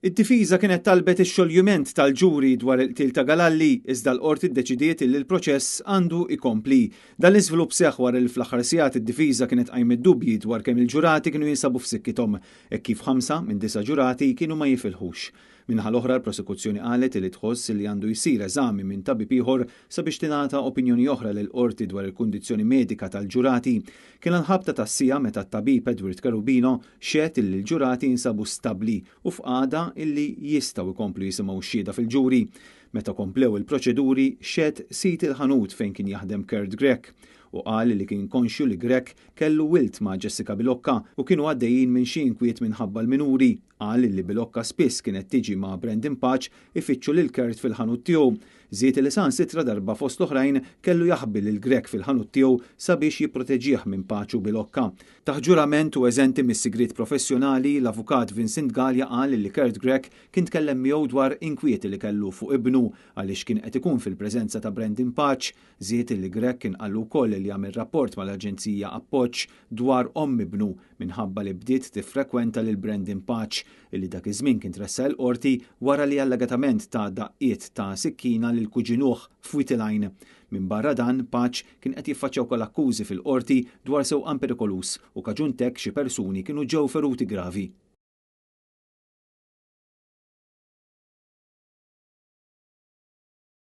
Id-difiża kienet talbet ix-xoljiment tal-ġuri dwar il-qtil ta' Galalli, iżda l-Qorti ddeċidiet illi l-proċess għandu jkompli. Dan l-iżvilupp seħħ wara li fl-aħħar sigħat id-difiża kienet qajmet dubji dwar kemm il-ġurati kienu jinsabu f'sikkithom, hekk kif ħamsa minn disa' ġurati kienu ma jifilħux. Min-naħa l-oħra l-prosekuzzjoni qalet li tħoss li għandu jsir eżami minn tabib ieħor sabiex tingħata opinjoni oħra lill-Qorti dwar il-kundizzjoni medika tal-ġurati. Kien għall-ħabta tas-siegħa meta t-tabib Edward Cherubino xehed illi l-ġurati jinsabu stabbli u f'qagħda illi jistgħu jkomplu jisimgħu x-xhieda fil-ġuri. Meta komplew il-proċeduri xehed sid il-ħanut fejn kien jaħdem Kurt Grech u qal li kien konxju li Grech kellu wild ma' Jessica Bilocca u kienu għaddejjin minn xi inkwiet minħabba l-minuri. Qal li Bilocca spiss kienet tiġi ma' Brandon Pace ifittxu lil Kurt fil-ħanut tiegħu. Żied li saħansitra darba fost l-oħrajn kellu jaħbi lil Grech fil-ħanut tiegħu sabiex jipproteġih minn Pace u Bilocca. Taħt ġurament u eżenti mis-sigriet professjonali, l-Avukat Vincent Galea qal li Kurt Grech kien tkellem miegħu dwar inkwieti li kellu fuq ibnu għaliex kien qed ikun fil-preżenza ta' Brandon Pace. Żied li Grech kien qallu wkoll li għamel rapport mal-Aġenzija Appoġġ dwar omm ibnu minħabba li bdiet tiffrekwenta lil Brandon Pace illi dak iż-żmien kien tressaq il-Qorti wara li allegatament ta daqqiet ta' sikkina lil kuġinuh f'Wied il-Għajn. Minbarra dan, Pace kien qed jiffaċċja wkoll akkużi fil-Qorti dwar sewqan perikoluż u kaġun t'hekk xi persuni kienu ġew feruti gravi.